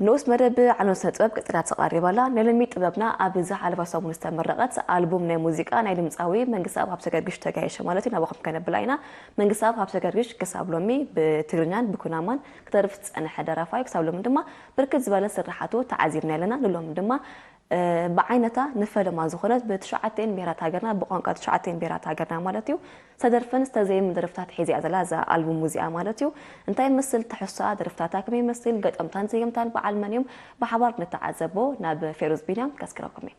ንኡስ መደብ ዓለም ስነ ጥበብ ቀጺላ ትቐርብ ኣላ። ናይ ሎሚ ጥበብና ኣብ ዝሓለፈ ሰሙን ዝተመረቐት ኣልቡም ናይ ሙዚቃ ናይ ድምጻዊ መንግስተኣብ ሃብተገርግሽ ተጋይሸ ማለት እዩ ናባኹም ከነብላ ኢና። መንግስተኣብ ሃብተገርግሽ ክሳብ ሎሚ ብትግርኛን ብኩናማን ክደርፍ ዝጸንሐ ደራፋይ ክሳብ ሎሚ ድማ ብርክት ዝበለ ስርሓቱ ተዓዚብና ኣለና። ንሎሚ ድማ ብዓይነታ ንፈለማ ዝኾነት ብትሽዓተን ብሄራት ሃገርና ብቋንቋ ትሽዓተን ብሄራት ሃገርና ማለት እዩ ዝተደርፈን ዝተዘየምን ደርፍታት ሒዛ እያ ዘላ እዛ ኣልቡም ሙዚቃ ማለት እዩ። እንታይ ይመስል ትሕዝቶኣ፣ ደርፍታታ ከመይ ይመስል፣ ገጠምታን ዘየምታን በዓል መን እዮም፣ ብሓባር ንተዓዘቦ። ናብ ፌሩዝ ቢንያም ከስክረኩም እየ።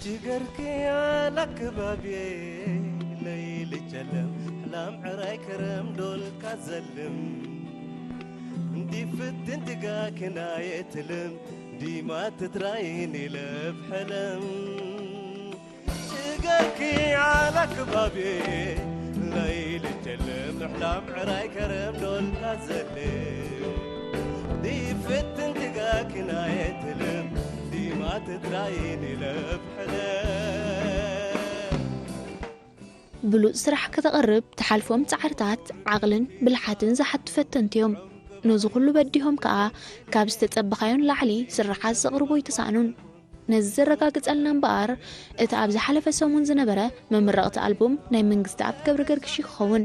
ጅገርኪ ኣላክባብየ ለይሊ ጨለም ሕላም ዕራይ ከረም ዶልካ ዘልም እንዲ ፍትን ትጋክና የትልም ዲማ ትትራይን ይለብ ሕለም ጅገርኪ ኣላክባብየ ለይሊ ጨለም ሕላም ዕራይ ከረም ዶልካ ዘልም ዲፍትን ትጋክና የትልም ዲማ ትትራይን ይለብ ሕለም ብሉጽ ስራሕ ከተቕርብ ትሓልፎም ጻዕርታት ዓቕልን ብልሓትን ዝሓቱ ፈተንቲ እዮም። ነዚ ኩሉ በዲሆም ከኣ ካብ ዝተጸበኻዮ ንላዕሊ ስርሓት ዘቕርቡ ኣይተሳእኑን። ነዚ ዘረጋግጸልና እምበኣር እቲ ኣብ ዝሓለፈ ሰሙን ዝነበረ መምረቕቲ ኣልቡም ናይ መንግስተኣብ ገብረገርግሽ እዩ ክኸውን።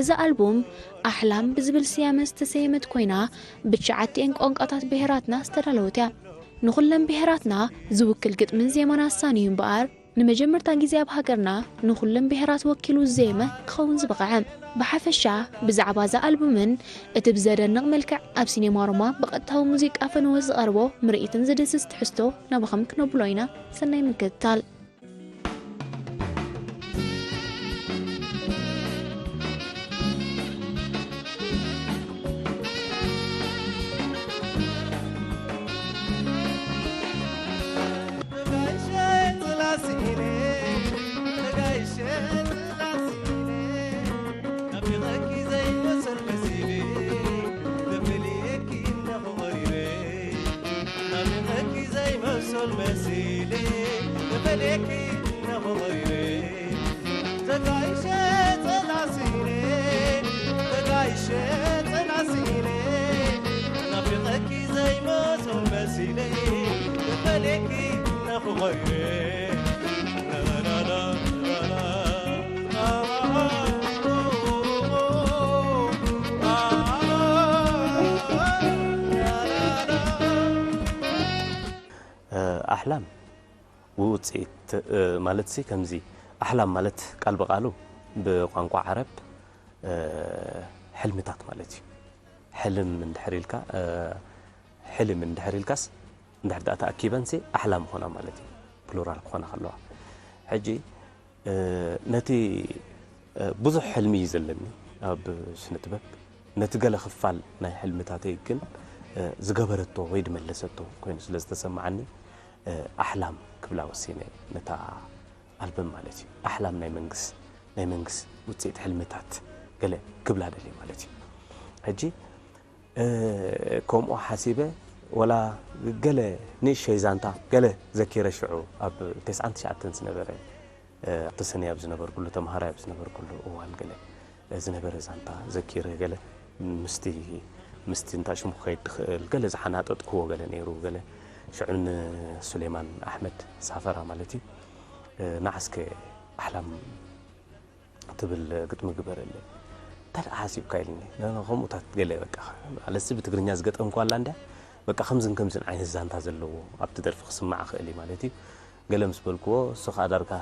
እዛ ኣልቡም ኣሕላም ብዝብል ስያመ ዝተሰየመት ኮይና ብትሽዓቲኤን ቋንቋታት ብሄራትና ዝተዳለወት እያ። ንኹለን ብሄራትና ዝውክል ግጥምን ዜማን ኣሳንዩ እምበኣር ንመጀመርታ ግዜ ኣብ ሃገርና ንኹለን ብሄራት ወኪሉ ዝዘየመ ክኸውን ዝበቕዐ። ብሓፈሻ ብዛዕባ እዛ ኣልቡምን እቲ ብዘደንቕ መልክዕ ኣብ ሲኔማ ሮማ ብቐጥታዊ ሙዚቃ ፈነወ ዝቐርቦ ምርኢትን ዝድህስስ ትሕዝቶ ናባኹም ክነብሎ ኢና። ሰናይ ምክትታል። ኣሕላም ውፅኢት ማለት ሲ ከምዚ ኣሕላም ማለት ቃል ብቃሉ ብቋንቋ ዓረብ ሕልምታት ማለት እዩ። ሕልም እንድሕር ኢልካ ሕልም እንድሕር ኢልካስ እንድሕር ደኣ ተኣኪበን ሲ ኣሕላም ኾና ማለት እዩ። ፕሉራል ክኾና ከለዋ ሕጂ ነቲ ብዙሕ ሕልሚ እዩ ዘለኒ ኣብ ስነ ጥበብ ነቲ ገለ ክፋል ናይ ሕልምታተይ ግን ዝገበረቶ ወይ ድመለሰቶ ኮይኑ ስለ ዝተሰማዓኒ ኣሕላም ክብላ ወሲነ ነታ ኣልበም ማለት እዩ ኣሕላም ናይ መንግስ ናይ መንግስ ውፅኢት ሕልምታት ገለ ክብላ ደልየ ማለት እዩ ሕጂ ከምኡ ሓሲበ ወላ ገለ ንእሸይ ዛንታ ገለ ዘኪረ ሽዑ ኣብ ተስዓን ትሽዓተን ዝነበረ ተሰኒ ኣብ ዝነበርኩሉ ተምሃራይ ኣብ ዝነበርኩሉ እዋን ገለ ዝነበረ ዛንታ ዘኪረ ገለ ምስቲ ምስቲ እንታይ ሽሙ ክኸይድ ድኽእል ገለ ዝሓናጠጥክዎ ገለ ነይሩ ገለ ሽዑ ንሱሌማን ኣሕመድ ሳፈራ ማለት እዩ ንዓስከ ኣሕላም ትብል ግጥሚ ግበረለይ እንታይ ደኣ ሓሲብካ ኢልኒ ከምኡታት ገለ በቃ ኣለሲ ብትግርኛ ዝገጠምኳ ኣላ እንድያ በቃ ከምዝን ከምዝን ዓይነት ዛንታ ዘለዎ ኣብቲ ደርፊ ክስማዕ ክእል እዩ ማለት እዩ ገለ ምስ በልክዎ እሱ ከዓ ዳርጋ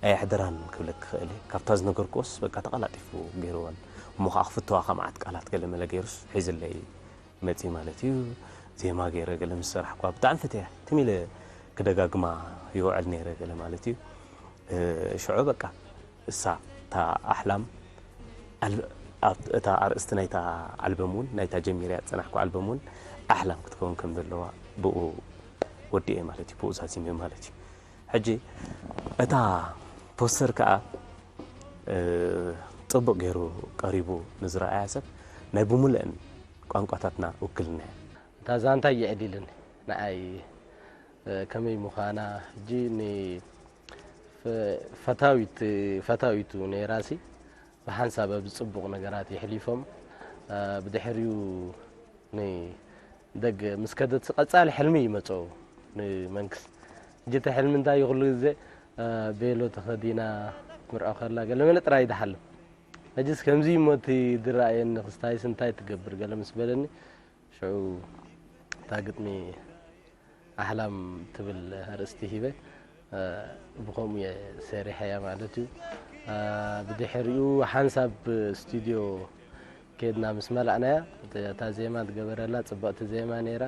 ኣየሕድራን ክብለክ ክእል እዩ ካብታ ዝነገርክዎስ በቃ ተቀላጢፉ ገይርወን እሞ ከዓ ክፍተዋ ከማዓት ቃላት ገለ መለ ገይሩስ ሒዝለይ መፂ ማለት እዩ ዜማ ገይረ ገለ ምስ ሰራሕኳ ብጣዕሚ ፈትያ ትም ኢለ ክደጋግማ ይውዕል ነይረ ገለ ማለት እዩ ሽዑ በቃ እሳ እታ ኣሕላም እታ ኣርእስቲ ናይታ ኣልበም እውን ናይታ ጀሚርያ ዝፀናሕኩ ኣልበም እውን ኣሕላም ክትከውን ከም ዘለዋ ብኡ ወዲኤ ማለት እዩ፣ ብኡ ዛዚመ ማለት እዩ። ሕጂ እታ ፖስተር ከዓ ፅቡቅ ገይሩ ቀሪቡ ንዝረኣያ ሰብ ናይ ብምልአን ቋንቋታትና ውክልና እያ። እታ ዛንታ የዕሊልኒ ንዓይ ከመይ ምዃና ሕጂ ፈታዊት ፈታዊቱ ነይራሲ ብሓንሳብ ኣብዚ ጽቡቕ ነገራት የሕሊፎም ብድሕሪኡ ንደገ ምስ ከደት ቀጻሊ ሕልሚ ይመጾ ንመንግስት ሕጂ እቲ ሕልሚ እንታይ እዩ ኩሉ ግዜ ቤሎ ተኸዲና ክትምርዖ ከላ ገለ መለ ጥራይ ይድሓልም ሕጂስ ከምዚ እሞ እቲ ዝረኣየኒ ክስታይስ እንታይ ትገብር ገለ ምስ በለኒ ሽዑ እታ ግጥሚ ኣሕላም ትብል ኣርእስቲ ሂበ ብኸምኡ እየ ሰሪሐያ ማለት እዩ። ብድሕሪኡ ሓንሳብ ስቱድዮ ከድና ምስ መላእናያ እታ ዜማ ትገበረላ ፅብቕቲ ዜማ ነይራ።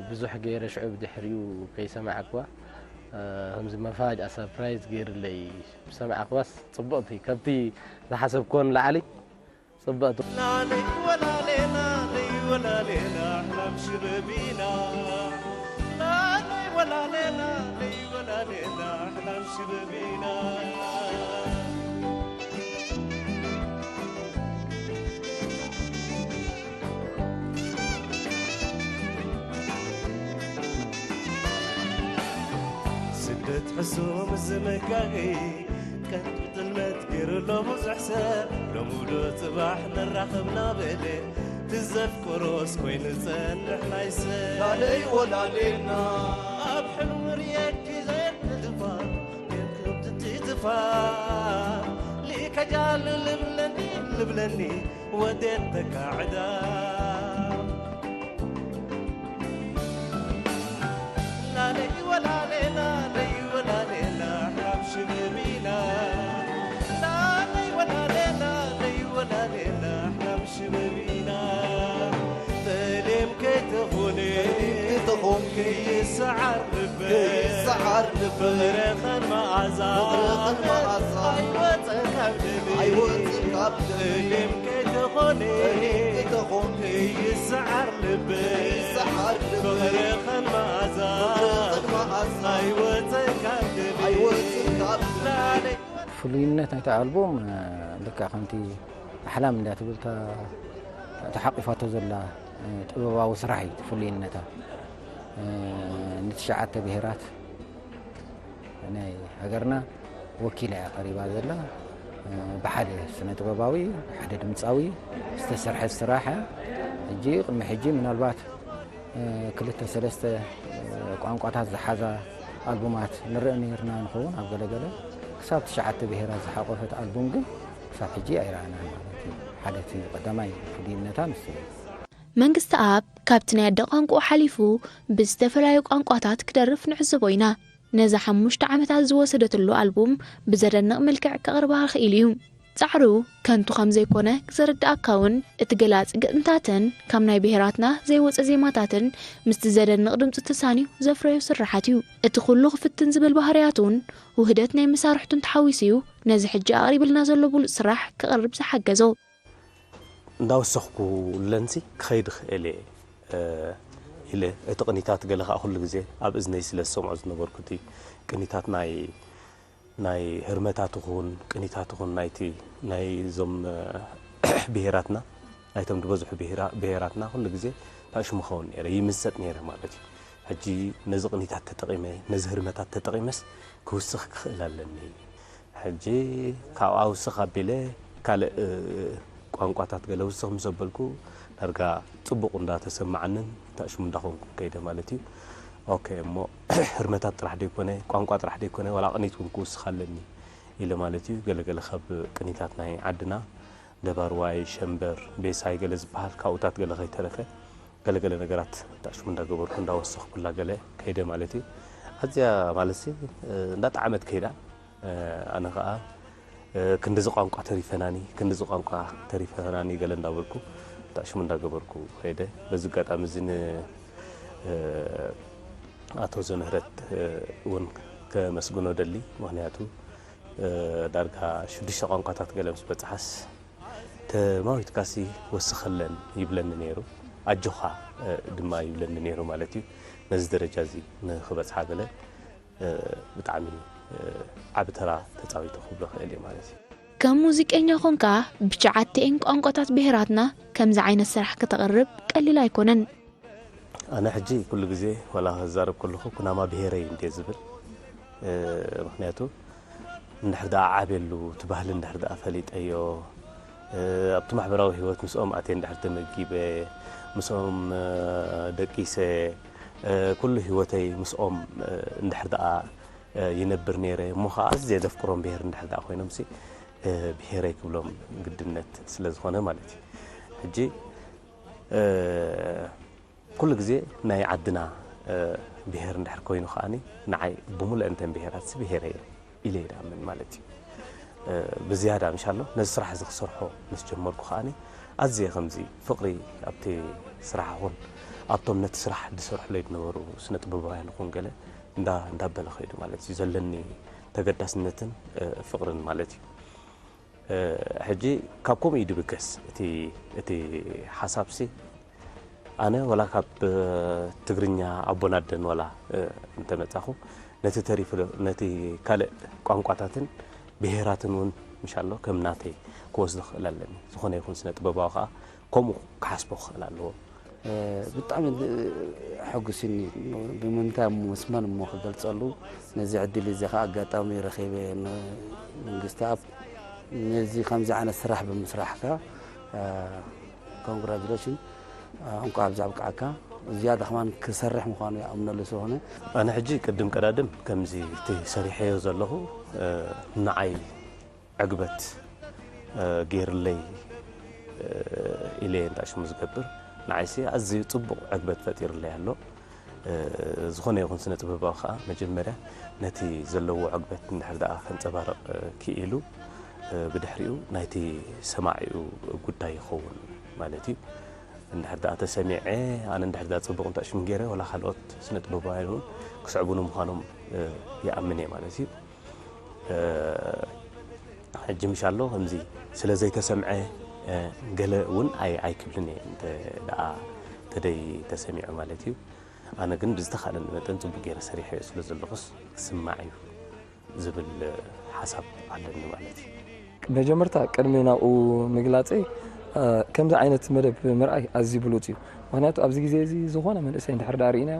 ብዙሕ ገይረ ሽዑ ብድሕሪኡ ከይሰማዕክዋ ከምዚ መፋጅኣ ሰርፕራይዝ ገይርለይ ሰማዕክዋስ ፅብቕቲ ከብቲ ዝሓሰብክዎ ንላዕሊ ፅብቕቲ። ላነይ ወላሌ ላነይ ወላሌ ላሕላም ሽበቢና ላነይ ወላሌ ላነይ ወላሌ ላሕላም ሽበቢና ስደት ሕሱም ዝመጋገይ ከንቱ ጥልመት ገይሩ ኣሎ ብዙሕ ሰብ ሎሙዶ ጽባሕ ንራኸብና በለ ትዘፍቅሮስ ኮይኑ ጸንሕ ናይ ሰብ ላለይ ወላሌና ኣብ ሕልሚ ርእየኪ ዘየትልፋ የክብትትትፋ ሊከጃል ልብለኒ ልብለኒ ወዴት ተካዕዳ ፍሉይነት ናይቲ ኣልቡም ልክዕ ከምቲ ኣሕላም እንዳትብል ተሓቂፋቶ ዘላ ጥበባዊ ስራሕ እዩ ፍሉይነታ ንትሽዓተ ብሄራት ናይ ሃገርና ወኪላ እያ ቀሪባ ዘላ። ብሓደ ስነ ጥበባዊ፣ ብሓደ ድምፃዊ ዝተሰርሐት ስራሕ እያ። ሕጂ ቅድሚ ሕጂ ምናልባት ክልተ ሰለስተ ቋንቋታት ዝሓዛ ኣልቡማት ንርኢ ነይርና ንኸውን ኣብ ገለገለ ክሳብ ትሽዓተ ብሄራት ዝሓቆፈት ኣልቡም ግን ክሳብ ሕጂ ኣይረኣናን ማለት እዩ። ሓደ እቲ ቀዳማይ ፍሉይነታ ንሱ እዩ። መንግስቲ ኣብ ካብቲ ናይ ኣደ ቋንቋኡ ሓሊፉ ብዝተፈላለዩ ቋንቋታት ክደርፍ ንዕዘቦ ኢና። ነዛ ሓሙሽተ ዓመታት ዝወሰደትሉ ኣልቡም ብዘደንቕ መልክዕ ከቕርባ ክኢሉ እዩ። ጻዕሩ ከንቱ ከም ዘይኮነ ዘረድኣካ እውን እቲ ገላጺ ግጥምታትን ካብ ናይ ብሄራትና ዘይወጸ ዜማታትን ምስቲ ዘደንቕ ድምጹ ተሳንዩ ዘፍረዮ ስርሓት እዩ። እቲ ኩሉ ክፍትን ዝብል ባህርያቱን ውህደት ናይ መሳርሕቱን ተሓዊሱ እዩ ነዚ ሕጂ ኣቕሪብልና ዘሎ ብሉጽ ስራሕ ከቕርብ ዝሓገዞ። እንዳወሰኽኩ ለንሲ ክኸይድ ክእል እየ ኢለ እቲ ቅኒታት ገለ ከዓ ኩሉ ግዜ ኣብ እዝነይ ስለ ዝሰምዖ ዝነበርኩ እቲ ቅኒታት ናይ ናይ ህርመታት ይኹን ቅኒታት ይኹን ናይቲ ናይ ዞም ብሄራትና ናይቶም ዝበዝሑ ብሄራትና ኩሉ ግዜ ታሽሙ ኸውን ነረ ይምሰጥ ነረ ማለት እዩ። ሕጂ ነዚ ቅኒታት ተጠቒመ ነዚ ህርመታት ተጠቒመስ ክውስኽ ክኽእል ኣለኒ። ሕጂ ካብኣ ውስኽ ኣቢለ ካልእ ቋንቋታት ገለ ውስኽ ምስ ኣበልኩ ዳርጋ ጽቡቕ እንዳተሰማዓንን ታሽሙ እንዳኾንኩ ከይደ ማለት እዩ። ኦኬ እሞ ህርመታት ጥራሕ ደይኮነ ቋንቋ ጥራሕ ደይኮነ ዋላ ቅኒት እውን ክውስኽ ኣለኒ ኢለ ማለት እዩ። ገለገለ ካብ ቅኒታት ናይ ዓድና ደባርዋይ፣ ሸምበር፣ ቤሳይ ገለ ዝበሃል ካብኡታት ገለ ከይተረፈ ገለገለ ነገራት ታሽሙ እንዳገበርኩ እንዳወሰኽኩላ ገለ ከይደ ማለት እዩ። ኣዝያ ማለት እንዳጣዓመት ከይዳ ኣነ ከዓ ክንድዚ ቋንቋ ተሪፈናኒ ክንድዚ ቋንቋ ተሪፈናኒ ገለ እንዳበልኩ ታሽሙ እንዳገበርኩ ከይደ። በዚ ኣጋጣሚ እዚ ንኣቶ ዘምህረት እውን ከመስግኖ ደሊ። ምኽንያቱ ዳርጋ ሽዱሽተ ቋንቋታት ገለ ምስ በጽሓስ፣ ተማዊትካሲ ወስኸለን ይብለኒ ነይሩ። ኣጆኻ ድማ ይብለኒ ነይሩ ማለት እዩ። ነዚ ደረጃ እዚ ንኽበጽሓ ገለ ብጣዕሚ ዓቢ ተራ ተጻዊቱ ክብሎ ክእል እየ ማለት እዩ። ከም ሙዚቀኛ ኾንካ ብትሽዓቲኤን ቋንቋታት ብሄራትና ከምዚ ዓይነት ስራሕ ከተቕርብ ቀሊል ኣይኮነን። ኣነ ሕጂ ኩሉ ግዜ ዋላ ክዛረብ ከለኹ ኩናማ ብሄረይ እንድየ ዝብል። ምኽንያቱ እንድሕር ደኣ ዓብየሉ እቲ ባህሊ እንድሕር ደኣ ፈሊጠዮ፣ ኣብቲ ማሕበራዊ ህይወት ምስኦም ኣትየ እንድሕር ተመጊበ፣ ምስኦም ደቂሰ፣ ኩሉ ህይወተይ ምስኦም እንድሕር ደኣ ይነብር ነይረ እሞ ኸዓ ኣዝየ ዘፍቅሮም ብሄር እንድሕር ደኣ ኮይኖምሲ ብሄረይ ክብሎም ግድነት ስለ ዝኾነ ማለት እዩ። ሕጂ ኩሉ ግዜ ናይ ዓድና ብሄር እንድሕር ኮይኑ ከዓኒ ንዓይ ብሙሉአንተን ብሄራትሲ ብሄረይ እዮም ኢለ ይኣምን ማለት እዩ። ብዝያዳ ምሻሎ ነዚ ስራሕ እዚ ክሰርሖ ምስ ጀመርኩ ከዓኒ ኣዝየ ከምዚ ፍቕሪ ኣብቲ ስራሕ ኹን ኣብቶም ነቲ ስራሕ ዝሰርሕለይ ዝነበሩ ስነ ጥበባውያን ኹን ገለ እንዳ እንዳበለ ኸይዱ ማለት እዩ። ዘለኒ ተገዳስነትን ፍቕርን ማለት እዩ። ሕጂ ካብ ከምኡ እዩ ድብገስ እቲ እቲ ሓሳብሲ ኣነ ወላ ካብ ትግርኛ ኣቦን ኣደን ወላ እንተመጻኹ ነቲ ተሪፉ ነቲ ካልእ ቋንቋታትን ብሄራትን እውን ምሻሎ ከም ናተይ ክወስዶ ክኽእል ኣለኒ። ዝኾነ ይኹን ስነ ጥበባዊ ከዓ ከምኡ ክሓስቦ ክኽእል ኣለዎ። ብጣዕሚ ሕጉስኒ ብምንታይ ምስመን እሞ ክገልጸሉ ነዚ ዕድል እዚ ከዓ ኣጋጣሚ ረኺበ መንግስቲ ኣብ ነዚ ከምዚ ዓይነት ስራሕ ብምስራሕካ ኮንግራጁሌሽን እንኳ ኣብዚ ኣብቅዓካ ዝያዳ ከማን ክሰርሕ ምዃኑ ይኣምነሉ ስለሆነ ኣነ ሕጂ ቅድም ቀዳድም ከምዚ እቲ ሰሪሐዮ ዘለኹ ንዓይ ዕግበት ገይርለይ ኢለ እየ እንዳ ሽሙ ዝገብር። ንዓይሲ ኣዝዩ ጽቡቕ ዕግበት ፈጢርለይ ኣሎ። ዝኾነ ይኹን ስነ ጥበባዊ ከዓ መጀመርያ ነቲ ዘለዎ ዕግበት እንድሕር ደኣ ከንጸባርቕ ክኢሉ ብድሕሪኡ ናይቲ ሰማዒኡ ጉዳይ ይኸውን ማለት እዩ። እንድሕር ደኣ ተሰሚዐ ኣነ እንድሕር ደኣ ጽቡቕ እንዳ ሽሙ ገይረ ወላ ካልኦት ስነ ጥበባውያን እውን ክስዕቡኒ ምዃኖም ይኣምን እየ ማለት እዩ። ሕጂ ምሻሎ ከምዚ ስለ ዘይተሰምዐ ገለ እውን ኣይ ኣይክብልን እየ እንተ ደኣ ተደይ ተሰሚዑ ማለት እዩ። ኣነ ግን ብዝተኻለኒ መጠን ጽቡቅ ገይረ ሰሪሐዮ ስለ ዘለኹስ ክስማዕ እዩ ዝብል ሓሳብ ኣለኒ ማለት እዩ። መጀመርታ ቅድሚ ናብኡ ምግላጸይ ከምዚ ዓይነት መደብ ምርኣይ ኣዝዩ ብሉጽ እዩ። ምኽንያቱ ኣብዚ ግዜ እዚ ዝኾነ መንእሰይ እንድሕር ደኣ ርኢናዮ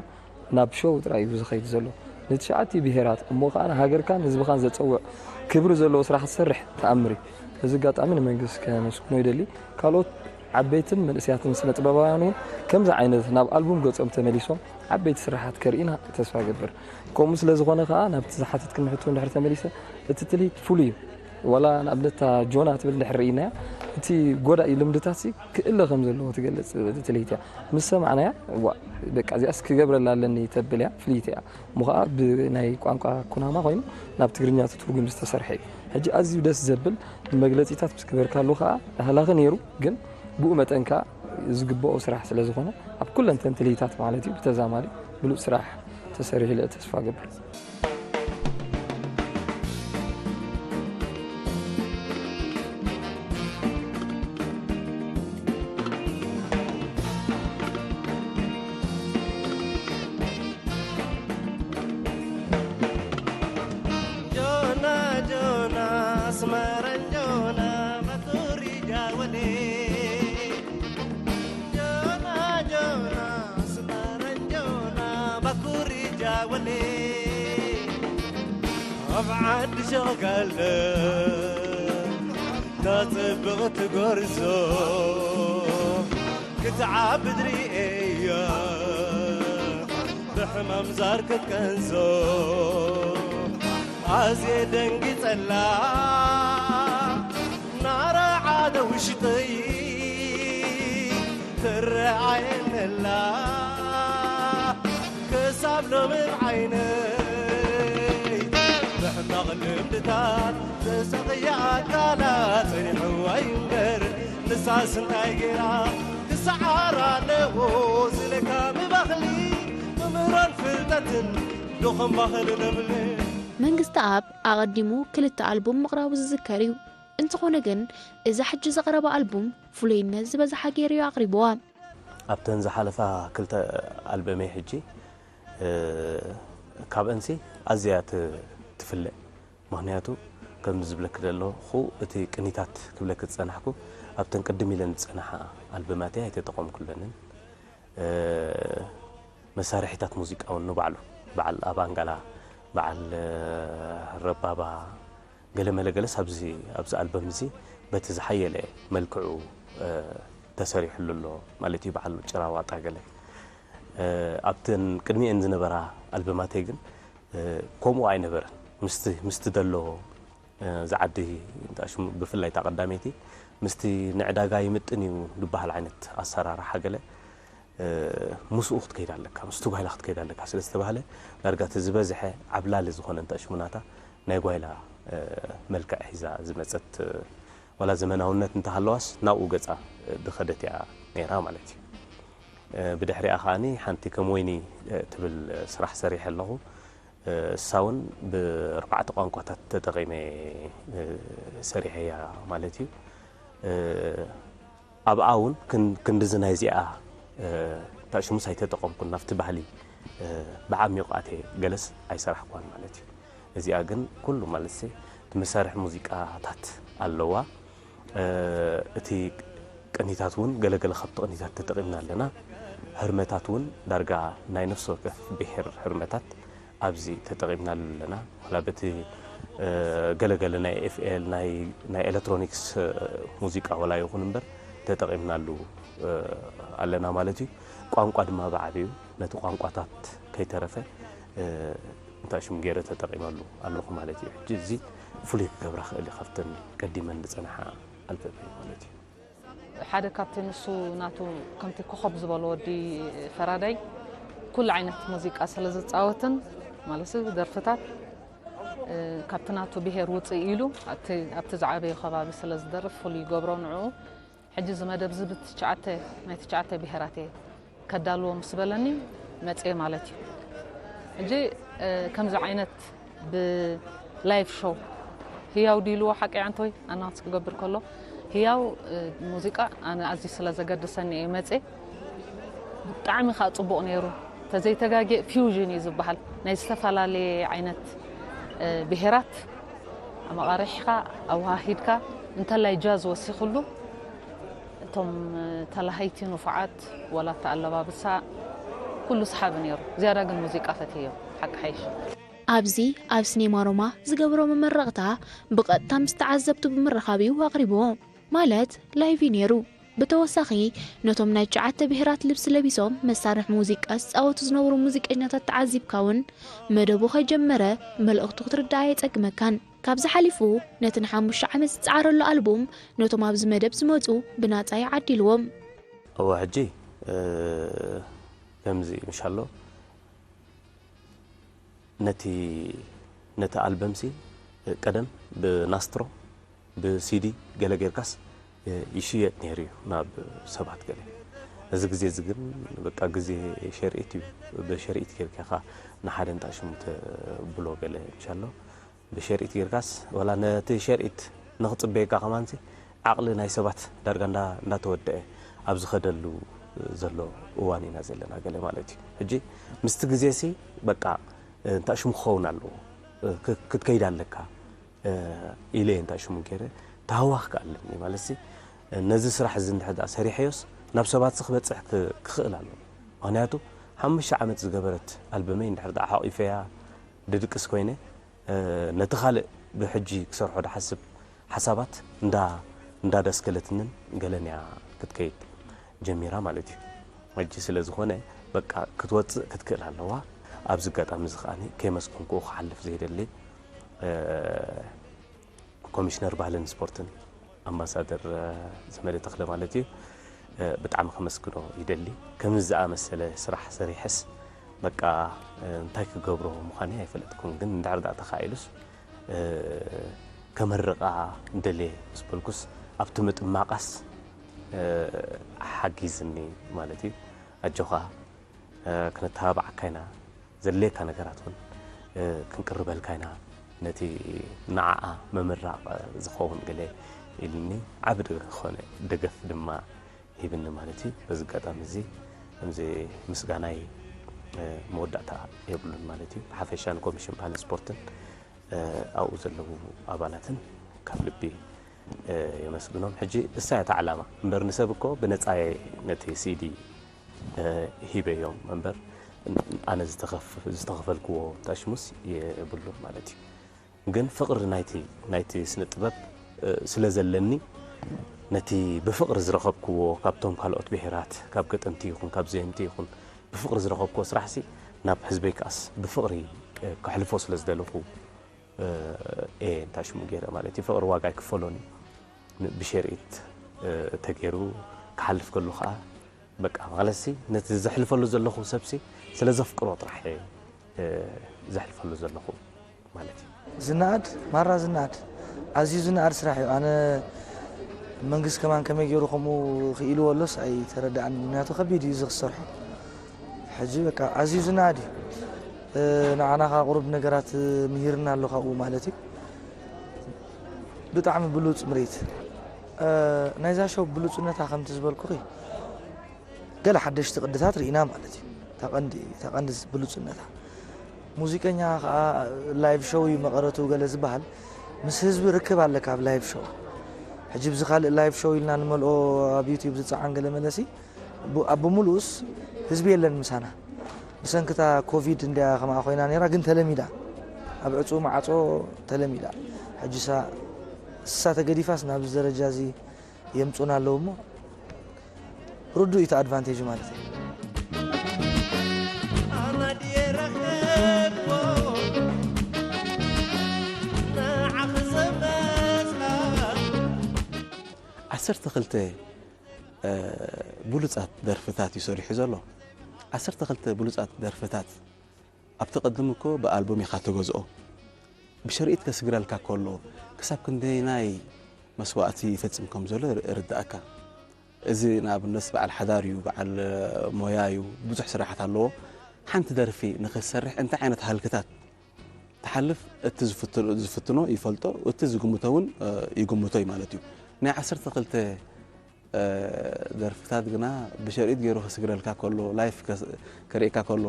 ናብ ሸው ጥራይ እዩ ዝኸይድ ዘሎ። ንትሽዓቲ ብሄራት እሞ ከኣ ንሃገርካን ህዝብኻን ዘጸውዕ ክብሪ ዘለዎ ስራሕ ዝሰርሕ ተኣምር እዩ። በዚ ኣጋጣሚ ንመንግስቲ ከመስግኖ ይደሊ። ካልኦት ዓበይትን መንእሰያትን ስነ ጥበባውያን እውን ከምዚ ዓይነት ናብ ኣልቡም ገጾም ተመሊሶም ዓበይቲ ስራሓት ከርእዩና ተስፋ እገብር። ከምኡ ስለ ዝኾነ ከኣ ናብቲ ዝሓተትክኒ ሕቶ እንድሕር ተመሊሰ እቲ ትልሂት ፍሉይ እዩ። ዋላ ንኣብነት እታ ጆና ትብል እንድሕር ርኢናያ እቲ ጎዳኢ ልምድታት ክእለ ከም ዘለዎ ትገልጽ ትልሂት እያ። ምስ ሰማዕናያ እዋ በቃ እዚኣስ ክገብረላ ኣለኒ ተብል እያ ፍልይቲ እያ። እሞ ኸዓ ብናይ ቋንቋ ኩናማ ኮይኑ ናብ ትግርኛ ትትርጉም ዝተሰርሐ እዩ። ሕጂ ኣዝዩ ደስ ዘብል መግለጺታት ምስ ግበርካሉ ኸዓ ተሃላኺ ነይሩ ግን ብኡ መጠን ከኣ ዝግብኦ ስራሕ ስለ ዝኾነ ኣብ ኩለን ተን ትልሂታት ማለት እዩ ብተዛማዲ ብሉጽ ስራሕ ተሰሪሑ ኢለ ተስፋ እገብር። ኣብ ዓዲ ሸጋለ ታጽብቕ ትጎርዞ ክትዓቢ ድሪኤያ ብሕማም ዛር ክትቀንዞ ኣዝየ ደንጊጸላ ናረዓደ ውሽጠይ ትረኣየነላ ክሳብ ሎሚ ዓይነይ ብሕማቕ ልምድታት ተሰቕየ ኣካላ ጸኒሕዋ እምበር ንሳስ እንታይ ገይራ ክሰዓር ኣለዎ ዝለካ ብባኽሊ ምምህራን ፍልጠትን ድኹም ባህሊ ነብለ መንግስቲ ኣብ ኣቐዲሙ ክልተ ኣልቡም ምቕራቡ ዝዝከር እዩ። እንተኾነ ግን እዛ ሕጂ ዘቕረባ ኣልቡም ፍሉይነት ዝበዝሓ ገይሩ እዩ ኣቕሪብዋ። ኣብተን ዝሓለፋ ክልተ ኣልበመይ ሕጂ ካብአንሲ ኣዝያ ትፍለ። ምክንያቱ ከም ዝብለክ ዘለኹ እቲ ቅኒታት ክብለክ ዝጸናሕኩ ኣብተን ቅድም ኢለን ዝጸናሓ ኣልበማተይ ኣይተጠቐምኩለንን። መሳርሒታት ሙዚቃ እውን ንባዕሉ በዓል ኣባንጋላ፣ በዓል ረባባ፣ ገለ መለ ገለስ ኣብዚ ኣብዚ ኣልበም እዚ በቲ ዝሓየለ መልክዑ ተሰሪሕሉ ኣሎ ማለት እዩ። በዓል ጭራ ዋጣ ገለ ኣብተን ቅድሚኤን ዝነበራ ኣልበማተይ ግን ከምኡ ኣይነበረን። ምስቲ ምስቲ ዘሎ ዝዓዲ ብፍላይ እታ ቀዳመይቲ ምስቲ ንዕዳጋ ይምጥን እዩ ዝበሃል ዓይነት ኣሰራርሓ ገለ ምስኡ ክትከይድ ኣለካ፣ ምስቲ ጓይላ ክትከይድ ኣለካ ስለ ዝተባህለ ዳርጋ እቲ ዝበዝሐ ዓብላሊ ዝኾነ እንተሽሙናታ ናይ ጓይላ መልክዕ ሒዛ ዝመፀት ዋላ ዘመናውነት እንተሃለዋስ ናብኡ ገፃ ዝኸደት እያ ነይራ ማለት እዩ። ብድሕሪኣ ከዓኒ ሓንቲ ከም ወይኒ ትብል ስራሕ ሰሪሐ ኣለኹ። እሳ እውን ብኣርባዕተ ቋንቋታት ተጠቒመ ሰሪሐያ ማለት እዩ። ኣብኣ እውን ክንድዚ ናይዚኣ ታሽሙስ ኣይተጠቐምኩን ናብቲ ባህሊ ብዓሚቑ ኣትየ ገለስ ኣይሰራሕኳን ማለት እዩ። እዚኣ ግን ኩሉ ማለት እቲ መሳርሒ ሙዚቃታት ኣለዋ። እቲ ቅኒታት እውን ገለገለ ካብቲ ቅኒታት ተጠቒምና ኣለና። ህርመታት እውን ዳርጋ ናይ ነፍሲ ወከፍ ብሄር ህርመታት ኣብዚ ተጠቒምናሉ ኣለና። ዋላ በቲ ገለገለ ናይ ኤፍኤል ናይ ኤሌክትሮኒክስ ሙዚቃ ዋላ ይኹን እምበር ተጠቒምናሉ ኣለና ማለት እዩ። ቋንቋ ድማ ብዓብዩ ነቲ ቋንቋታት ከይተረፈ እንታይ ሽም ገይረ ተጠቒመሉ ኣለኹ ማለት እዩ። ሕጂ እዚ ፍሉይ ክገብራ ክእል እዩ ካብተን ቀዲመን ዝጸንሓ ኣልበም እዩ ማለት እዩ። ሓደ ካብቲ ንሱ ናቱ ከምቲ ኮኸብ ዝበሎ ወዲ ፈራዳይ ኩሉ ዓይነት ሙዚቃ ስለ ዝጻወትን ማለት ደርፍታት ካብቲ ናቱ ብሄር ውፅእ ኢሉ ኣብቲ ዝዓበየ ከባቢ ስለ ዝደርፍ ፍሉይ ይገብሮ ንዕኡ። ሕጂ እዚ መደብ እዚ ብትሽዓተ ናይ ትሽዓተ ብሄራት እየ ከዳልዎ ምስ በለኒ መፅየ ማለት እዩ። ሕጂ ከምዚ ዓይነት ብላይቭ ሾው ህያው ድልዎ ሓቂ ኣንቶይ ኣናውንስ ክገብር ከሎ ህያው ሙዚቃ ኣነ ኣዝዩ ስለ ዘገድሰኒ እየ መፅየ። ብጣዕሚ ከዓ ፅቡቕ ነይሩ። ተዘይተጋጌ ፊውዥን እዩ ዝበሃል ናይ ዝተፈላለየ ዓይነት ብሄራት ኣመቓሪሕኻ ኣወሃሂድካ እንተላይ ጃዝ ወሲኽሉ እቶም ተላሃይቲ ንፉዓት ዋላ እቲ ኣለባብሳ ኩሉ ሰሓቢ ነይሩ። ዝያዳ ግን ሙዚቃ ፈትየዮ ሓቂ ሓይሽ። ኣብዚ ኣብ ሲኔማ ሮማ ዝገበሮ መመረቕታ ብቐጥታ ምስ ተዓዘብቱ ብምርኻብ እዩ ኣቕሪብዎ። ማለት ላይቭ እዩ ነይሩ። ብተወሳኺ ነቶም ናይ ትሽዓተ ብሄራት ልብሲ ለቢሶም መሳርሒ ሙዚቃ ዝፃወቱ ዝነበሩ ሙዚቀኛታት ተዓዚብካ እውን መደቡ ከይጀመረ መልእኽቱ ክትርዳእ ኣየፀግመካን። ካብዚ ሓሊፉ ነቲ ንሓሙሽተ ዓመት ዝፀዓረሉ ኣልቡም ነቶም ኣብዚ መደብ ዝመፁ ብናፃ ይዓዲልዎም። እወ ሕጂ ከምዚ ምሻሎ ነቲ ነቲ ኣልበምሲ ቀደም ብናስትሮ ብሲዲ ገለ ጌርካስ ይሽየጥ ነይሩ እዩ ናብ ሰባት ገለ። እዚ ግዜ እዚ ግን በቃ ግዜ ሸርኢት እዩ። ብሸርኢት ጌርካ ኢኻ ንሓደ እንጣ ሽሙ ተብሎ ገለ እንሻሎ ብሸርኢት ጌርካስ ዋላ ነቲ ሸርኢት ንኽጽበየካ ከማንሲ ዓቕሊ ናይ ሰባት ዳርጋ እንዳ እንዳተወደአ ኣብ ዝኸደሉ ዘሎ እዋን ኢና ዘለና ገለ ማለት እዩ። ሕጂ ምስቲ ግዜሲ በቃ እንታይ ሽሙ ክኸውን ኣለዎ ክትከይድ ኣለካ ኢለ እንታይ ሽሙ ገይረ ተሃዋኽ ክኣለኒ ማለት ሲ ነዚ ስራሕ እዚ እንድሕር ደኣ ሰሪሐዮስ ናብ ሰባት ክበፅሕ ክኽእል ኣለዎ። ምክንያቱ ሓሙሽተ ዓመት ዝገበረት ኣልበመይ እንድሕር ደኣ ሓቒፈያ ድድቅስ ኮይነ ነቲ ካልእ ብሕጂ ክሰርሖ ድሓስብ ሓሳባት እንዳ እንዳደስከለትንን ገለን እያ ክትከይድ ጀሚራ ማለት እዩ። ሕጂ ስለ ዝኾነ በቃ ክትወፅእ ክትክእል ኣለዋ። ኣብዚ ኣጋጣሚ እዚ ከዓኒ ከየመስገንኩ ክሓልፍ ዘይደሊ ኮሚሽነር ባህልን ስፖርትን ኣምባሳደር ዘመደ ተኽለ ማለት እዩ። ብጣዕሚ ከመስግኖ ይደሊ። ከምዚ ዝኣመሰለ ስራሕ ሰሪሐስ በቃ እንታይ ክገብሮ ምዃነይ ኣይፈለጥኩን፣ ግን እንድሕር ደኣ ተኻኢሉስ ከመርቓ ደልየ ምስ በልኩስ ኣብቲ ምጥማቓስ ሓጊዝኒ ማለት እዩ። ኣጆኻ ክነተባብዓካ ኢና፣ ዘድልየካ ነገራት እውን ክንቅርበልካ ኢና። ነቲ ንዓኣ ምምራቕ ዝኸውን ገለ ኢሉኒ። ዓቢ ዝኾነ ደገፍ ድማ ሂብኒ ማለት እዩ። በዚ ኣጋጣሚ እዚ ከምዚ ምስጋናይ፣ እ፣ መወዳእታ የብሉን ማለት እዩ። ብሓፈሻ ንኮሚሽን ባህልን ስፖርትን፣ እ፣ ኣብኡ ዘለዉ ኣባላትን ካብ ልቢ፣ እ፣ የመስግኖም። ሕጂ እሳ እያ እታ ዕላማ እምበር፣ ንሰብ እኮ ብነጻ እየ ነቲ ሲዲ፣ እ፣ ሂበዮም እምበር፣ ኣነ ዝተኸፍ-፣ ዝተኸፈልክዎ ታሽሙስ የብሉን ማለት እዩ። ግን ፍቕሪ ናይቲ፣ ናይቲ ስነ ጥበብ፣ እ፣ ስለ ዘለኒ፣ ነቲ ብፍቕሪ ዝረኸብክዎ ካብቶም ካልኦት ብሄራት፣ ካብ ገጠምቲ ይኹን ካብ ዘየምቲ ይኹን ብፍቕሪ ዝረኸብክዎ ስራሕሲ ናብ ህዝበይ ከኣስ ብፍቕሪ፣ እ፣ ከሕልፎ ስለ ዝደለኹ፣ እ፣ እየ እንታይ ሽሙ ገይረ ማለት እዩ። ፍቕሪ ዋጋ ኣይክፈሎን እዩ። ን-፣ ብሸርኢት፣ እ፣ ተገይሩ ክሓልፍ ከሎ ኸኣ በቃ ማለትሲ ነቲ ዘሕልፈሉ ዘለኹ ሰብሲ ስለ ዘፍቅሮ ጥራሕ እየ፣ እ፣ ዘሕልፈሉ ዘለኹ ማለት እዩ። ዝነኣድ፣ ማራ ዝነኣድ፣ ኣዝዩ ዝነኣድ ስራሕ እዩ። ኣነ መንግስቲ ከማን ከመይ ገይሩ ከምኡ ክኢልዎ ኣሎስ ኣይተረድኣንን። ምክንያቱ ከቢድ እዩ እዚ ክሰርሖ። ሕጂ በቃ ኣዝዩ ዝነኣድ እዩ። እ፣ ንዓና ከኣ ቁሩብ ነገራት ምሂርና ኣሎ ካብኡ ማለት እዩ። ብጣዕሚ ብሉጽ ምርኢት። እ፣ ናይዛ ሾው ብሉጽነታ ከምቲ ዝበልኩኺ፣ ገለ ሓደሽቲ ቅድታት ርኢና ማለት እዩ። እታ ቀንዲ፣ እታ ቀንዲ ብሉጽነታ። ሙዚቀኛ ከኣ ላይቭ ሾው እዩ መቐረቱ ገለ ዝበሃል፣ ምስ ህዝቢ ርክብ ኣለካ ኣብ ላይቭ ሾው። ሕጂ ብዚ ካልእ ላይቭ ሾው ኢልና ንመልኦ ኣብ ዩትዩብ ዝጸዓን ገለ መለሲ፣ ብ-፣ ኣብ ብምሉኡስ ህዝቢ የለን ምሳና። ብሰንክታ ኮቪድ እንድያ ከምኣ ኮይና ነይራ፣ ግን ተለሚዳ። ኣብ ዕጹው ማዕጾ ተለሚዳ። ሕጂ ሳ-፣ እሳ ተገዲፋስ ናብዚ ደረጃ እዚ የምጹና ኣለዉ እሞ፣ ርዱእ እዩ እቲ ኣድቫንቴጅ ማለት እዩ። ኣናድየ ረኸብዎ ንዓኺ ዘመስላ። ዓሰርተ ክልተ፣ እ፣ ብሉጻት ደርፍታት እዩ ሰሪሑ ዘሎ። ዓሰርተ ክልተ ብሉጻት ደርፍታት ኣብቲ ቅድም እኮ ብኣልቡም ኢኻ ትገዝኦ። ብሸርኢት ከስግረልካ ከሎ ክሳብ ክንደየናይ መስዋእቲ ይፈጽም ከም ዘሎ ር-፣ ርድኣካ። እዚ ንኣብነት በዓል ሓዳር እዩ፣ በዓል ሞያ እዩ፣ ብዙሕ ስራሓት ኣለዎ። ሓንቲ ደርፊ ንኽትሰርሕ እንታይ ዓይነት ሃልክታት ትሓልፍ እቲ ዝፍትኖ፣ ዝፍትኖ ይፈልጦ፣ እቲ ዝግምቶ እውን፣ እ፣ ይግምቶ እዩ ማለት እዩ። ናይ ዓሰርተ ክልተ እ፣ ደርፍታት ግና ብሸርኢት ገይሩ ከስግረልካ ከሎ፣ ላይፍ ከስ-፣ ከርእየካ ከሎ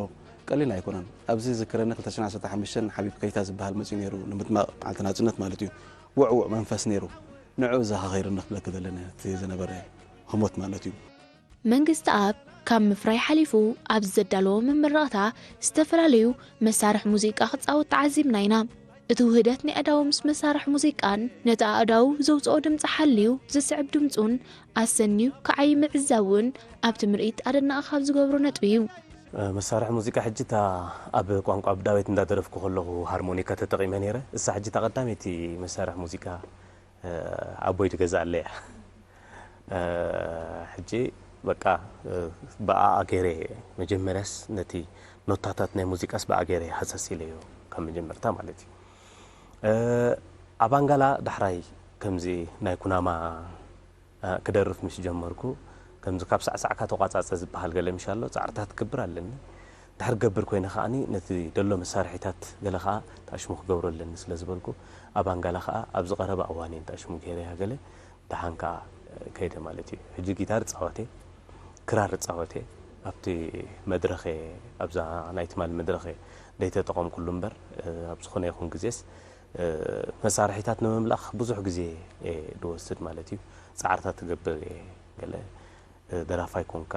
ቀሊል ኣይኮነን። ኣብዚ ዝክረኒ ክልተ ሽሕን ዓሰርተ ሓሙሽተን ሓቢብ ከይታ ዝበሃል መጺኡ ነይሩ፣ ንምጥማቕ መዓልቲ ናጽነት ማለት እዩ። ውዕዉዕ መንፈስ ነይሩ። ንዕኡ ዘኻኺሩኒ ክብለኪ ዘለኒ እቲ ዝነበረ ህሞት ማለት እዩ። መንግስቲ ኣብ ካብ ምፍራይ ሓሊፉ ኣብዚ ዘዳለዎ መመረቕታ ዝተፈላለዩ መሳርሒ ሙዚቃ ክጻወት ተዓዚብና ኢና። እቲ ውህደት ናይ ኣእዳው ምስ መሳርሒ ሙዚቃን ነቲ ኣእዳው ዘውጽኦ ድምጺ ሓልዩ ዝስዕብ ድምጹን ኣሰንዩ ክዓዪ ምዕዛብ እውን ኣብቲ ምርኢት ኣደናቒ ካብ ዝገብሮ ነጥቢ እዩ። መሳርሒ ሙዚቃ ሕጂ እታ ኣብ ቋንቋ ኣብ ዳዊት እንዳደረፍኩ ከለኹ ሃርሞኒካ ተጠቒመ ነይረ። እሳ ሕጂ እታ ቀዳመይቲ መሳርሒ ሙዚቃ እ፣ ኣቦይ ትገዝኣለይ እያ። እ፣ ሕጂ በቃ፣ እ፣ ብኣኣ ገይረ መጀመርያስ ነቲ ኖታታት ናይ ሙዚቃስ ብኣ ገይረ ሃሰስ ኢለዮ ካብ መጀመርታ ማለት እዩ። እ፣ ኣባንጋላ ዳሕራይ ከምዚ ናይ ኩናማ፣ እ፣ ክደርፍ ምስ ጀመርኩ ከምዚ ካብ ሳዕሳዕካ ተቋጻጸ ዝበሃል ገለ ምሽ ኣሎ፣ ጻዕርታት ክገብር ኣለኒ። ድሕር ገብር ኮይነ ከዓኒ ነቲ ደሎ መሳርሒታት ገለ ከኣ ተኣሽሙ ክገብሮ ኣለኒ ስለ ዝበልኩ፣ ኣባንጋላ ከኣ ኣብዚ ቀረባ እዋን እየ ንተኣሽሙ ገይረያ ገለ፣ ደሓን ከኣ ከይደ ማለት እዩ። ሕጂ ጊታር እጻወት እየ፣ ክራር እጻወት እየ። ኣብቲ መድረኽ እየ፣ ኣብዛ ናይ ትማሊ መድረኽ እየ ደይተጠቐምኩሉ እምበር፣ ኣብ ዝኾነ ይኹን ግዜስ መሳርሒታት ንምምላኽ ብዙሕ ግዜ እየ ዝወስድ ማለት እዩ። ጻዕርታት እገብር እየ ገለ። ደራፋይ ኮንካ፣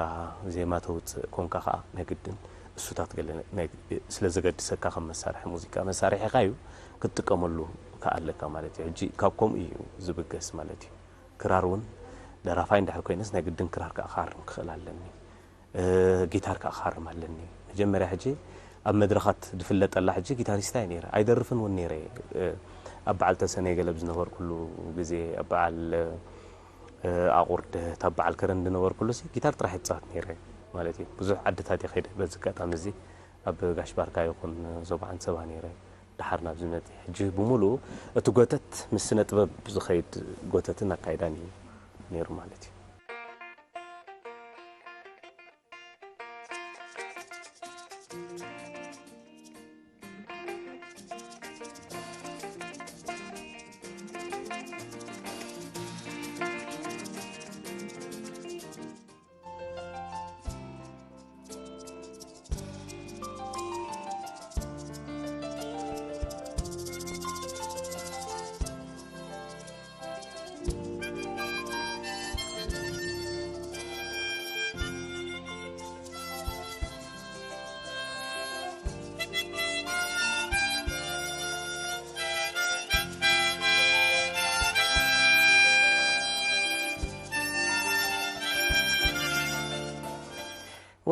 ዜማ ተውጽእ ኮንካ ከኣ ናይ ግድን እሱታት ገለ ናይ፣ ስለ ዘገድሰካ ከም መሳርሒ ሙዚቃ፣ መሳርሒኻ እዩ ክትጥቀመሉ ከኣ ኣለካ ማለት እዩ። ሕጂ ካብ ከምኡ እዩ ዝብገስ ማለት እዩ። ክራር እውን ደራፋይ እንድሕር ኮይነስ ናይ ግድን ክራር ከኣ ክሃርም ክኽእል ኣለኒ። እ፣ ጊታር ከኣ ክሃርም ኣለኒ። መጀመርያ ሕጂ ኣብ መድረኻት ዝፍለጠላ ሕጂ ጊታሪስታ እየ ነይረ። ኣይደርፍን እውን ነይረ። እ፣ ኣብ በዓል ተሰነይ ገለ ብዝነበርኩሉ ግዜ፣ ኣብ በዓል፣ እ፣ ኣቑርደት፣ ኣብ በዓል ከረን ዝነበርኩሉ ሲ ጊታር ጥራሕ ይጻወት ነይረ ማለት እዩ። ብዙሕ ዓድታት እየ ከይደ። በዚ ኣጋጣሚ እዚ ኣብ ጋሽ ባርካ ይኹን ዞባ ዓንሰባ ነይረ። ደሓር ናብዚ መጺአ። ሕጂ ብምሉኡ እቲ ጎተት ምስ ስነ ጥበብ ዝኸይድ ጎተትን ኣካይዳን እዩ ነይሩ ማለት እዩ።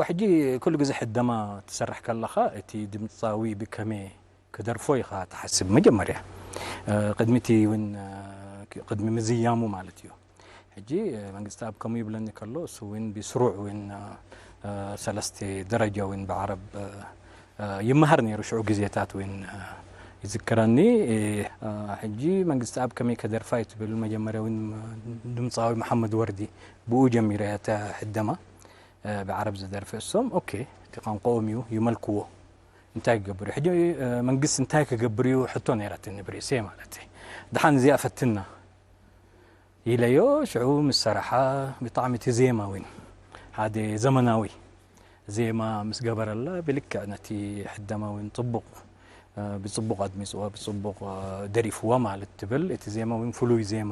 ሕጂ ኩሉ ግዜ ሕደማ ትሰርሕ ከለኻ እቲ ድምፃዊ ብከመይ ክደርፎ ኢኻ ትሓስብ መጀመርያ። እ፣ ቅድሚ እቲ እውን፣ እ፣ ቅድሚ ምዝያሙ ማለት እዩ። ሕጂ፣ እ፣ መንግስቲ ኣብ ከምኡ ይብለኒ ከሎ እሱ እውን ብስሩዕ እውን፣ እ፣ እ፣ ሰለስተ ደረጃ እውን ብዓረብ፣ እ፣ እ፣ ይመሃር ነይሩ ሽዑ ግዜታት እውን፣ እ፣ ይዝክረኒ። እ፣ እ፣ ሕጂ መንግስቲ ኣብ ከመይ ከደርፋ እዩ ትብል መጀመርያ እውን ድምፃዊ መሓመድ ወርዲ ብኡ ጀሚረ እተ ሕደማ፣ እ፣ ብዓረብ ዝደርፈ እሶም፣ ኦኬ፣ እቲ ቋንቋኦም እዩ፣ ይመልክዎ። እንታይ ክገብር እዩ? ሕጂ፣ እ፣ መንግስቲ እንታይ ክገብር እዩ? ሕቶ ነይራትኒ ብርእሰይ ማለት እዩ። ደሓን እዚኣ ፈትና ኢለዮ፣ ሽዑ ምስ ሰራሓ ብጣዕሚ እቲ ዜማ እውን ሓደ ዘመናዊ ዜማ ምስ ገበረላ ብልክዕ ነቲ ሕደማ እውን ጽቡቕ፣ እ፣ ብጽቡቕ ኣድሚጽዋ፣ ብጽቡቕ፣ እ፣ ደሪፍዋ ማለት ትብል። እቲ ዜማ እውን ፍሉይ ዜማ፣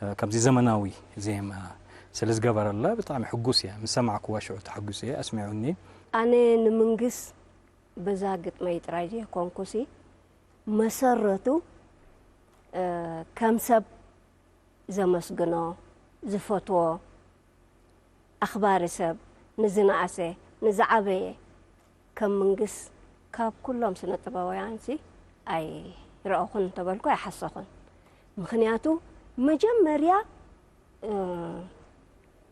እ፣ ከምዚ ዘመናዊ ዜማ ስለ ዝገበረላ ብጣዕሚ ሕጉስ እየ። ምስ ሰማዕክዋ ሽዑ ተሓጒሰ እየ፣ ኣስሚዑኒ። ኣነ ንምንግስ በዛ ግጥመይ ጥራይ ዘይኮንኩሲ መሰረቱ፣ እ፣ ከም ሰብ ዘመስግኖ፣ ዝፈትዎ፣ ኣኽባሪ ሰብ፣ ንዝነኣሰ፣ ንዝዓበየ ከም ምንግስ ካብ ኩሎም ስነ ጥበባውያንሲ ኣይረኣኹን እንተበልኩ ኣይሓሰኹን። ምኽንያቱ መጀመርያ፣ እ፣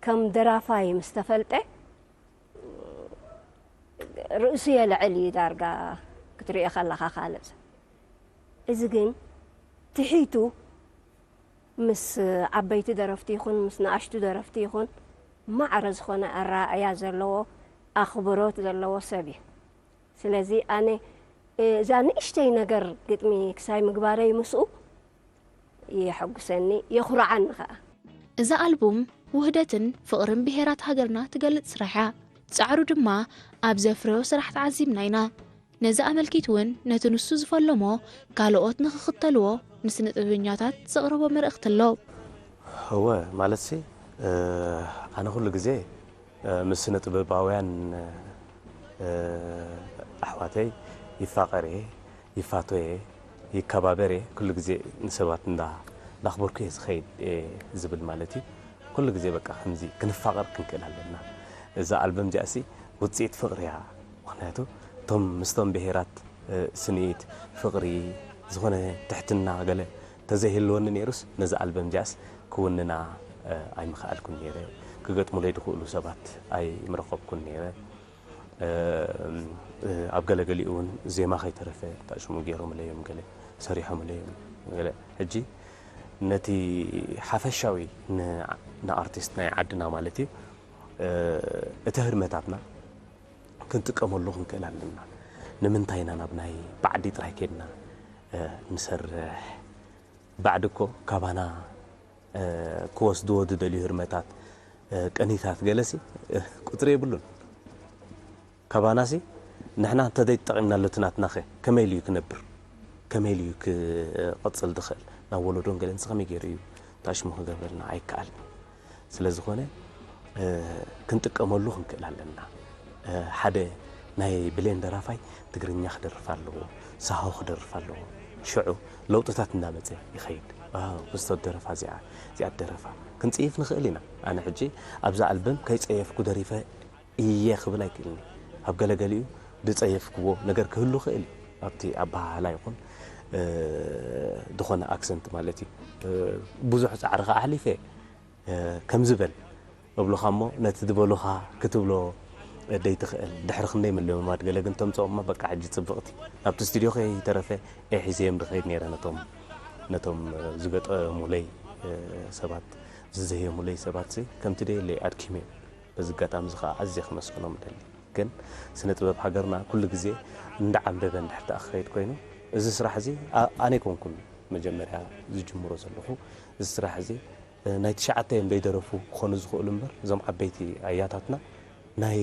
ከም ደራፋይ ምስ ተፈልጠ ርእሱ የልዕል እዩ ዳርጋ ክትሪኦ ከለኻ ካልእ ሰብ። እዚ ግን ትሒቱ ምስ ዓበይቲ ደረፍቲ ይኹን ምስ ንኣሽቱ ደረፍቲ ይኹን ማዕረ ዝኾነ ኣረኣእያ ዘለዎ ኣኽብሮት ዘለዎ ሰብ እዩ። ስለዚ ኣነ እዛ ንእሽተይ ነገር ግጥሚ ክሳይ ምግባረይ ምስኡ የሐጉሰኒ፣ የኹርዓኒ ኸኣ። እዛ ኣልቡም ውህደትን ፍቕርን ብሄራት ሃገርና ትገልጽ ስራሕ እያ። ጻዕሩ ድማ ኣብ ዘፍረዮ ስራሕ ተዓዚብና ኢና። ነዚ ኣመልኪት እውን ነቲ ንሱ ዝፈለሞ ካልኦት ንኽኽተልዎ ንስነ ጥበበኛታት ዘቕረቦ መልእኽቲ ኣሎ። እወ፣ ማለትሲ፣ እ፣ ኣነ ኩሉ ግዜ፣ እ፣ ምስ ስነ ጥበባውያን፣ እ፣ ኣሕዋተይ ይፋቐር እየ፣ ይፋቶ እየ፣ ይከባበር እየ። ኩሉ ግዜ ንሰባት እንዳ-፣ እንዳኽበርኩ እየ ዝኸይድ እየ ዝብል ማለት እዩ። ኩሉ ግዜ በቃ ከምዚ ክንፋቐር ክንክእል ኣለና። እዛ ኣልበም እዚኣሲ ውጽኢት ፍቕሪ እያ። ምኽንያቱ እቶም ምስቶም ብሄራት፣ እ፣ ስኒት፣ ፍቕሪ፣ ዝኾነ ትሕትና ገለ ተዘይህልወኒ ነይሩስ ነዚ ኣልበም እዚኣስ ክውንና፣ እ፣ ኣይምኸኣልኩን ነይረ። ክገጥሙለይ ዝኽእሉ ሰባት ኣይምረኸብኩን ነይረ። እ፣ እ፣ ኣብ ገለገሊኡ እውን ዜማ ከይተረፈ ታሽሙ ገይሮምለይ እዮም፣ ገለ ሰሪሖምለይ እዮም፣ ገለ። ሕጂ ነቲ ሓፈሻዊ ን-፣ ንኣርቲስት ናይ ዓድና ማለት እዩ፣ እ፣ እቲ ህርመታትና ክንጥቀመሉ ክንክእል ኣለና። ንምንታይ ኢና ናብ ናይ ባዕዲ ጥራይ ከድና፣ እ፣ ንሰርሕ? ባዕዲ እኮ ካባና፣ እ፣ ክወስድዎ ዝደልዩ ህርመታት፣ እ፣ ቅኒታት ገለሲ፣ እ፣ ቁጽሪ የብሉን። ካባናሲ ንሕና እንተዘይተጠቒምናሉ እቲ ናትናኸ ከመይ ኢሉ እዩ ክነብር? ከመይ ኢሉ እዩ ክቕጽል ዝኽእል? ናብ ወለዶን ገለንሲ ከመይ ገይሩ እዩ ታሽሙ ክገብረልና? ኣይከኣልን። ስለ ዝኾነ፣ እ፣ ክንጥቀመሉ ክንክእል ኣለና። እ፣ ሓደ ናይ ብሌን ደራፋይ ትግርኛ ክደርፍ ኣለዎ፣ ሳሆ ክደርፍ ኣለዎ። ሽዑ ለውጥታት እንዳመጸ ይኸይድ። ዋው፣ ክስቶ ደረፋ እዚኣ፣ እዚኣ ደረፋ። ክንጽይፍ ንኽእል ኢና። ኣነ ሕጂ ኣብዛ ኣልበም ከይጸየፍኩ ደሪፈ እየ ክብል ኣይክእልን። ኣብ ገለገሊኡ ዝጸየፍክዎ ነገር ክህሉ ይኽእል እዩ። ኣብቲ ኣበሃህላ ይኹን፣ እ፣ ዝኾነ ኣክሰንት ማለት እዩ። እ፣ ብዙሕ ጻዕሪ ከኣ ኣሕሊፈ እየ። እ፣ ከምዚ በል እብሉኻ እሞ ነቲ ዝበሉኻ ክትብሎ ደይትኽእል። ድሕሪ ክንደይ ምልምማድ ገለ ግን ተምጽኦ እሞ በቃ ሕጂ ጽብቕቲ። ናብቲ ስቱድዮ ከይተረፈ እየ ሒዘዮም ዝኸይድ ነይረ ነቶም፣ ነቶም፣ እ፣ ዝገጠሙለይ፣ እ፣ ሰባት፣ ዝዘየሙለይ ሰባትሲ ከምቲ ደየለይ ኣድኪመዮም። በዚ ኣጋጣሚ እዚ ኸዓ ኣዝየ ከመስግኖም እደሊ። ግን ስነ ጥበብ ሃገርና ኩሉ ግዜ እንዳዓምበበ እንድሕር ደኣ ክኸይድ ኮይኑ፣ እዚ ስራሕ እዚ ኣ-፣ ኣነ ኣይኮንኩን መጀመርያ ዝጅምሮ ዘለኹ። እዚ ስራሕ እዚ፣ እ፣ ናይ ትሽዓተ እዮም ዘይደረፉ ክኾኑ ዝኽእሉ እምበር፣ እዞም ዓበይቲ ኣያታትና ናይ፣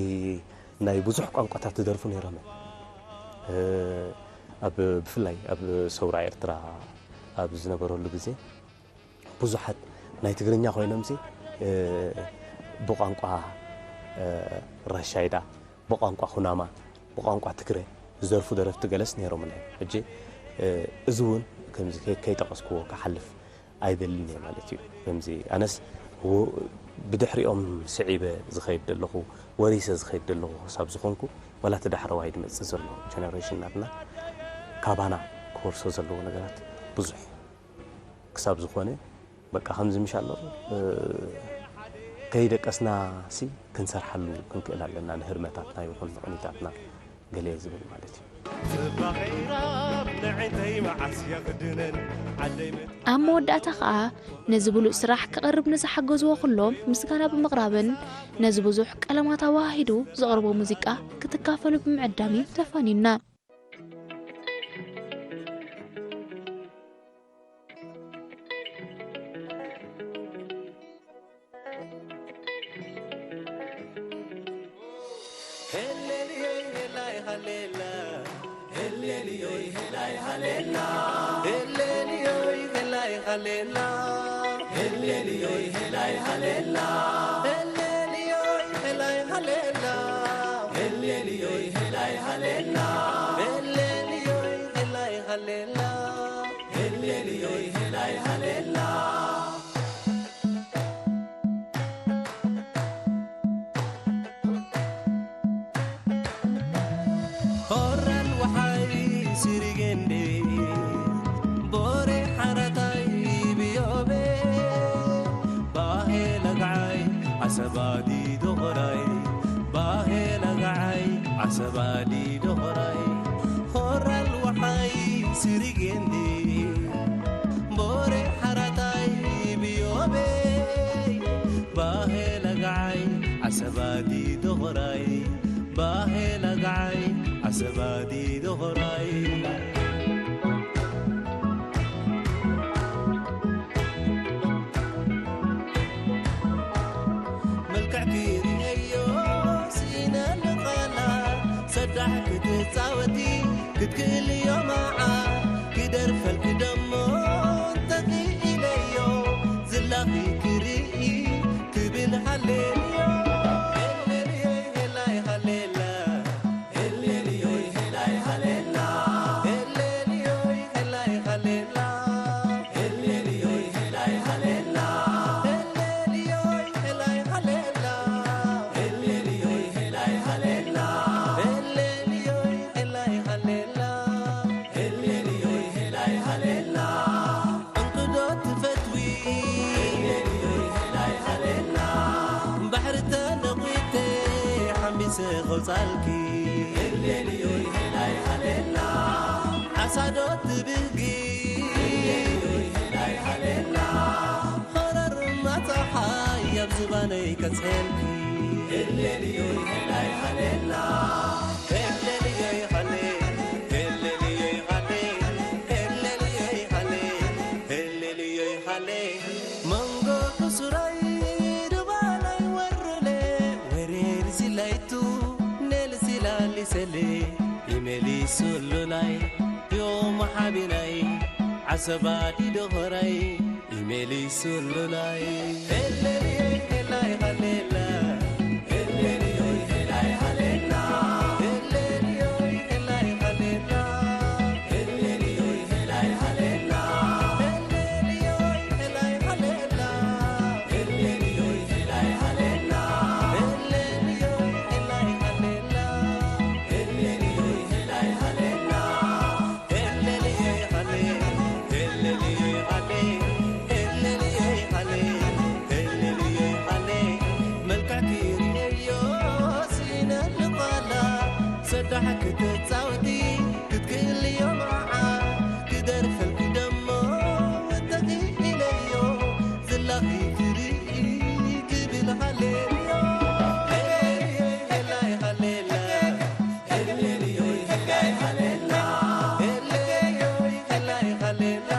ናይ ብዙሕ ቋንቋታት ዝደርፉ ነይሮም እዮም። እ፣ ኣብ፣ ብፍላይ ኣብ ሰውራ ኤርትራ ኣብ ዝነበረሉ ግዜ፣ ብዙሓት ናይ ትግርኛ ኮይኖምሲ፣ እ፣ ብቋንቋ፣ እ፣ ራሻይዳ፣ ብቋንቋ ኩናማ፣ ብቋንቋ ትግረ ዝደርፉ ደረፍቲ ገለስ ነይሮምና እዮም። ሕጂ፣ እ፣ እዚ እውን ከምዚ ከይ-፣ ከይጠቐስክዎ ክሓልፍ ኣይደልን እየ ማለት እዩ። ከምዚ ኣነስ ው-፣ ብድሕሪኦም ስዒበ ዝኸይድ ዘለኹ፣ ወሪሰ ዝኸይድ ዘለኹ ክሳብ ዝኾንኩ፣ ዋላ እቲ ዳሕረዋይ ዝመጽእ ዘሎ ጀነሬሽን ናትና ካባና ክወርሶ ዘለዎ ነገራት ብዙሕ ክሳብ ዝኾነ፣ በቃ ከምዚ ምሽ ኣሎ፣ እ፣ ከይደቀስና ሲ ክንሰርሓሉ ክንክእል ኣለና፣ ንህርመታትና ይኹን ንቕኒታትና ገለ ዝብል ማለት እዩ። ጽባቐይ ራብ ንዕንተይ መዓስ የኽድነን ዓደይ መ- ኣብ መወዳእታ ኸኣ ነዚ ብሉጽ ስራሕ ክቐርብ ንዝሓገዝዎ ኩሎም ምስጋና ብምቕራብን ነዚ ብዙሕ ቀለማት ኣወሃሂዱ ዘቕርቦ ሙዚቃ ክትካፈሉ ብምዕዳም እዩ ተፋኒና። ሆራን ወሓይ ሲሪጌንዴ ቦሬ ሓራታይ ብዮቤ ባሄ ለግዓይ ዓሰባዲ ዶኸራይ ባሄ ለግዓይ ዓሰባዲ ዶኸራይ ሆራን ወሓይ ሲሪጌንዴ ቦሬ ሓራታይ ብዮቤ ባሄ ለግዓይ ዓሰባዲ ዶኸራይ ባሄ ለግዓይ ዓሰባዲ ዶኸራይ መልክዕኪ ርእዮ ስኢነ ልቓላ ሰዳሕ ክትጻወቲ ክትክእልዮ መዓ ክደርፈልኪ ደሞ እንተኽኢለዮ ዝላኺ ክርኢ ክብል ሃሌልዮ ሄሌልዮ ሄላይ ሃሌላ እንቅዶ ትፈትዊ ባሕሪ ተነቒተ ሓምቢሰ ከውፃልኪ ዓሳዶ ትብህጊ ሃረርማ ፀሓይ ኣብ ዝባነይ ከፅሄልኪ መንጎ ሕሱራይ ዱባናይ ወሩለ ወሬር ሲላይቱ ኔልሲላሊሰሌ ኢሜሊሱሉላይ ዮሞ ሓቢናይ ዓሰባ ዲዶኸራይ ኢሜሊሱሉላይ ሄሌልዮይ ሄላይ ሃሌላ ሄሌልዮይ ሄላይ ሃሌላ ሄሌልዮይ ሄላይ ሃሌላ ሰዳሕ ክትጻወቲ ክትክእልዮ መዓ ክደርፈልኪ ደሞ ወተኺ ኢለዮ ዝላኺ ክርኢ ክብል ሃሌልዮ ሄላይ ሃሌላ ሄሌልዮይ ሄላይ ሃሌላ ሄሌልዮይ ሄላይ ሃሌላ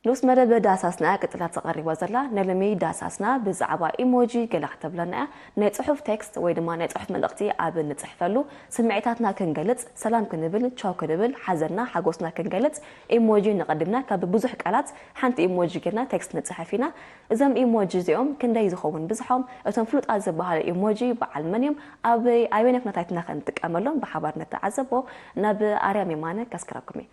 ንኡስ መደብ ዳሳስና ቀጥላ ተቐሪባ ዘላ ናይ ሎሚ ዳሳስና ብዛዕባ ኢሞጂ ገለ ከተብለና እያ። ናይ ጽሑፍ ቴክስት ወይ ድማ ናይ ጽሑፍ መልእኽቲ ኣብ ንጽሕፈሉ ስምዒታትና ክንገልጽ፣ ሰላም ክንብል፣ ቻው ክንብል፣ ሓዘንና ሓጎስና ክንገልጽ ኢሞጂ ንቐድምና ካብ ብዙሕ ቃላት ሓንቲ ኢሞጂ ጌርና ቴክስት ንጽሕፍ ኢና። እዞም ኢሞጂ እዚኦም ክንደይ ዝኸውን ብዝሖም፣ እቶም ፍሉጣት ዝበሃሉ ኢሞጂ በዓል መን እዮም፣ ኣብ ኣበየናይ ኩነታትና ክንጥቀመሎም ብሓባር ንተዓዘቦ። ናብ ኣርያም የማነ ከስክረኩም እየ።